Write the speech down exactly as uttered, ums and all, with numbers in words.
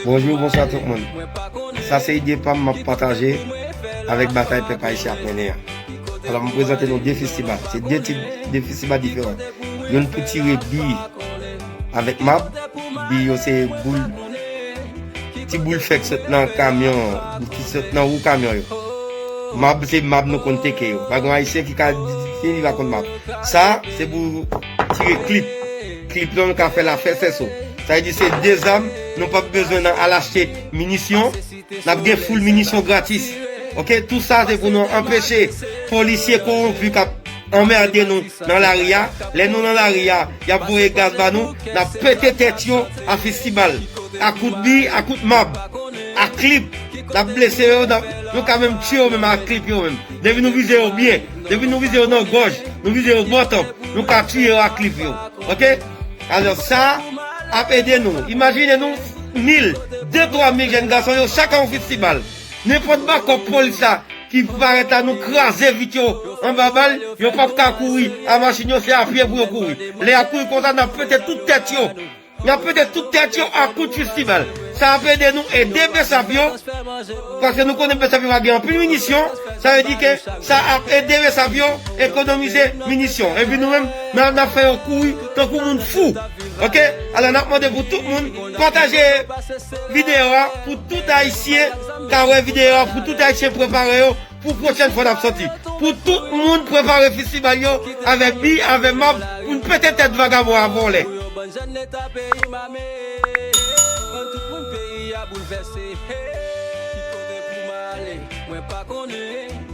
Bonjou, bonswa tout moun. Sa se ide pa m m ap pataje avèk batay pèp ayisyen ap mennen an. Alò, m prezante nou de festival. Se de tip de festival diferan. Youn pou tire bi avèk mab. Bi yo se boul, ti boul fè k sot nan kamyon, ki sot nan wou kamyon yo. Mab se mab nou konn teke yo. Pa gen ayisyen ki ka di li pa konn mab. Sa, se pou tire klip. Klip lan nou ka fè l a fè sèso. Sa vle di se de zam, nou p ap bezwen nan al achte minisyon. N ap gen foul minisyon gratis. Oke, tou sa se pou nou anpeche polisye kowonpi k ap anmède nou nan lari a. Lè nou nan lari a, y ap voye gaz ba nou, n ap pete tèt yo a fistibal, a kout bi, a kout mab, a klip. N ap blese yo, n ap, nou ka menm tiye yo menm a klip yo menm. Depi nou vize yo byen, depi nou vize yo nan gòj, nou vize yo bòtòp, nou ka tiye yo a klip yo. Oke? Alò, sa ap ede nou. Imajine nou, mil, de, twa mil jèn gason yo, chak a yon fistibal. Nenpòt bakòp polis la ki parèt la, nou kraze vit yo anba bal, yo p ap ka kouri a machin yo, se a pye pou yo kouri. Lè y ap kouri konsa, n ap pete tout tèt yo. N ap pete tout tèt yo a kout fistibal. Sa ap ede nou ede Bèsap yo, paske nou konnen Bèsap yo pa gen anpil minisyon. Sa vle di ke sa ap ede Bèsap yo ekonomize minisyon. Epi nou menm, n ap, n ap fè yo kouri tankou moun fou. Oke? Alò, n ap mande pou tout moun pataje videyo a pou tout Ayisyen ka wè videyo a, pou tout Ayisyen prepare yo pou pwochèn fwa n ap sòti. Pou tout moun prepare fistibal yo avèk bi, avèk mab, pou n pete tèt vagabon a vòlè. Ban tout moun peyi a boulvèse. Hey, ki kote pou m ale? Mwen pa konnen.